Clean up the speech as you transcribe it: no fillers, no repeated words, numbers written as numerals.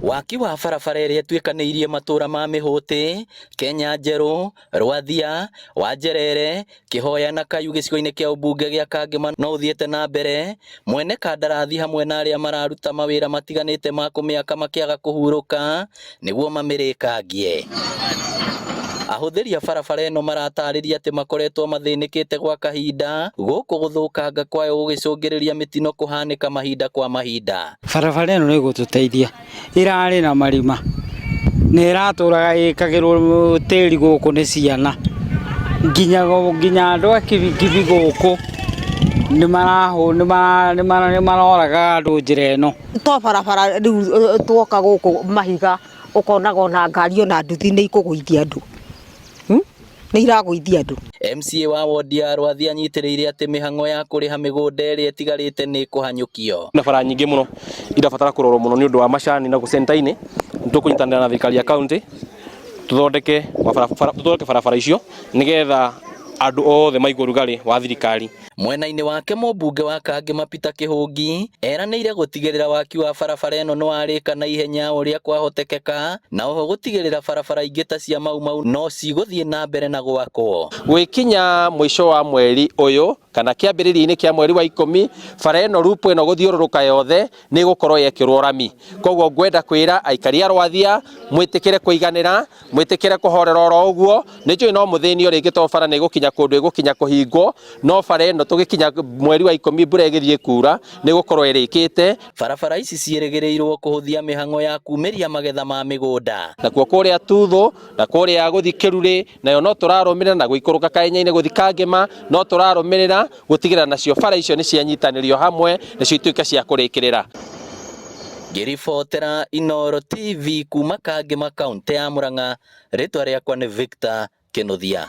Waki wa barabara ĩrĩa ĩtuĩkanĩirie matũra ma Mĩhũtĩ, Kenya Njerũ, Rwathia, Wanjerere, Kĩhoya na Kayu gĩcigo-inĩ kĩa ũmbunge gĩa Kangema no ũthiĩte na mbere, mwene kandarathi hamwe na arĩa mararuta mawĩra matiganĩte ma kũmĩaka makĩaga kũhurũka nĩguo mamĩrĩkangie. Ahũthĩri a barabara ĩno maratarĩria atĩ makoretwo mathĩnĩkĩte gwa kahinda gũkũ gũthũkanga kwayo gũgĩcũngĩrĩria mĩtino kũhanĩka mahinda kwa mahinda. Barabara ĩno nĩ ĩgũtũteithia, ĩrarĩ na marima na ĩratũraga ĩkagĩrwo tĩri gũkũ nĩ ciana, nginya nginya andũ a kibikibi gũkũ nĩ maroragaga andũ njĩra ĩno. To barabara rĩu twoka gũkũ mahiga ũkonaga ona ngari ona nduthi nĩ ikũgũithia andũ. Nĩ iragũithia andũ. MCA wa wondi ya Rwathi anyitĩrĩire atĩ mĩhang'o ya kũrĩha mĩgũnda ĩrĩa ĩtigarĩte nĩ ĩkũhanyũkio. Na bara nyingĩ mũno irabatara kũrorwo mũno nĩ ũndũ wa macani na center-inĩ. Nĩ tũkũnyitanĩra na thirikari ya county tũthondeke tũthondeke barabara icio nĩgetha andũ othe maigue ũrugarĩ wa thirikari. Mwena-inĩ wake mũmbunge wa Kangema Peter Kĩhũngi eranĩire gũtigĩrĩra waki wa barabara ĩno nĩ warĩka na ihenya ũrĩa kwahotekeka na oho gũtigĩrĩra barabara ingĩ ta cia Mau Mau no cigũthiĩ na mbere na gwakwo. Gwĩkinya mũico wa mweri ũyũ kana kĩambĩrĩria-inĩ kĩa mweri wa ikũmi, bara ĩno loop ĩno gũthiũrũrũka yothe nĩ ĩgũkorwo yekĩrwo rami. Koguo ngwenda kwĩra aikari a Rwathia mwĩtĩkĩre kũiganĩra, mwĩtĩkĩre kũhorera oro ũguo, nĩ njũĩ no mũthĩnio rĩngĩ tondũ bara nĩ ĩgũkinya kũndũ ĩgũkinya kũhingwo, no bara ĩno tũgĩkinya mweri wa ikũmi mbura ĩgĩthiĩ kura nĩ ĩgũkorwo ĩrĩkĩte. Barabara ici ciĩrĩgĩrĩirwo kũhũthia mĩhang'o ya kumĩria magetha ma mĩgũnda. Nakuo kũrĩa Tuthũ na kũrĩa gũthiĩ Kĩrurĩ nayo no tũrarũmĩrĩra na gũikũrũka Kaenya-inĩ gũthiĩ Kangema no tũrarũmĩrĩra gũtigĩrĩra nacio bara icio nĩ cianyitanĩrio hamwe nacio ituĩke cia kũrĩkĩrĩra. Ngĩribotera Inooro TV kuma Kangema kauntĩ ya Murang'a, rĩtwa rĩakwa nĩ Victor Kĩnuthia.